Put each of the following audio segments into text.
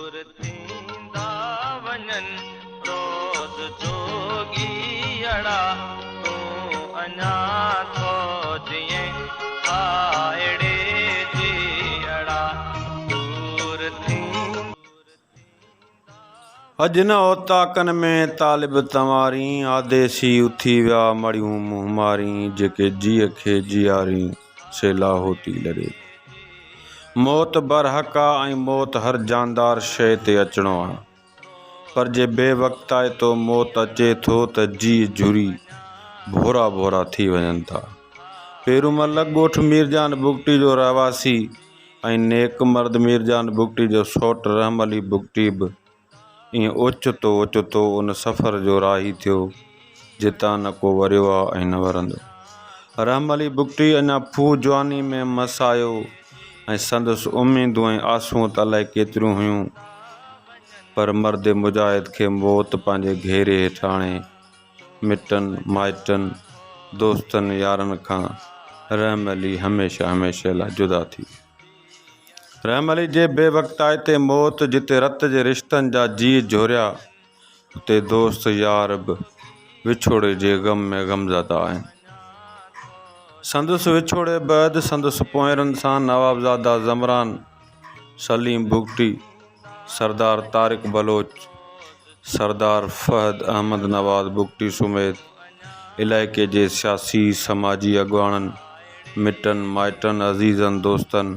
دور ٿيندا وڃن روز جوڳيئڙا تون اڃا ٿو جيئين هاء ڙي جيئڙا دور ٿيندا. اڄ نه اوطاقن ۾ طالب تنوارين، آديسي اٿي ويا مڙيون منهن مارين، جيڪي جيء کي جيارين، سي لاهوتي لڏي ٿي. موت برحق آ ۽ موت هر جاندار شيء تي اچڻو آ. پر جي بي وقتائتو موت اچي ٿو ته جيء جهري ڀورا ڀورا ٿي وڃن ٿا. پيرومل ڳوٺ ميرجان بگٽي جو رهواسي ۽ نيڪ مرد ميرجان بگٽي جو سئوٽ رحم علي بگٽي به ائين اوچتو اوچتو ان سفر جو راهي ٿيو، جتان نه ڪو وريو آ ۽ نه ورندو. رحم علي بگٽي اڃا ڦوهه جواني ۾ مس آيو ۽ سندس اميدون ۽ آسون ته الائي ڪيتريون هيون، پر مرد مجاهد کي موت پنهنجي گهيري هيٺ آڻي مٽن مائٽن، دوستن يارن کان رحم علي هميشه هميشه لاء جدا ٿي ويو. رحم علي جي بي وقتائتي موت جتي رت جي رشتن جا جيء جهوريا، اتي دوست يار به وڇوڙي جي غم ۾ غمزده آهن. سندس وڇوڙي بعد سندس پوئينرن سان نوابزاده زمران سليم بگٽي، سردار طارق بلوچ، سردار فهد احمد نواز بگٽي سميت علائقي جي سياسي سماجي اڳواڻن، مٽن مائٽن، عزيزن دوستن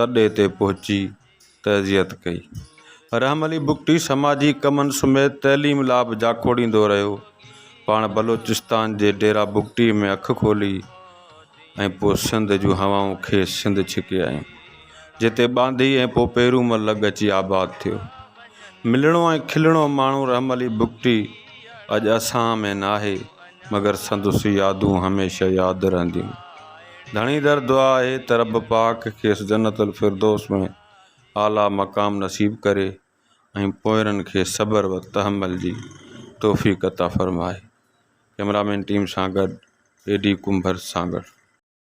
تڏي تي پهچي تعزيت ڪئي. رحم علي بگٽي سماجي ڪمن سميت تعليم لا به جاکوڙيندو رهيو. پاڻ بلوچستان جي ڊيرا بگٽي ۾ اک کولي ۽ پوء سنڌ جون هوائون کيس سنڌ ڇڪي آيون، جتي ٻانڌي ۽ پوء پيرومل لڳ اچي آباد ٿيو. ملڻو ۽ کلڻو ماڻهو رحم علي بگٽي اڄ اسان ۾ ناهي، مگر سندس يادون هميشه ياد رهنديون. ڌڻي در دعا آهي ته رب پاڪ کيس جنت الفردوس ۾ اعليٰ مقام نصيب ڪري ۽ پوئرن کي صبر و تحمل جي توفيق عطا فرمائي. ڪئميرامين ٽيم سان گڏ اي ڊي ڪنڀر سانگهڙ.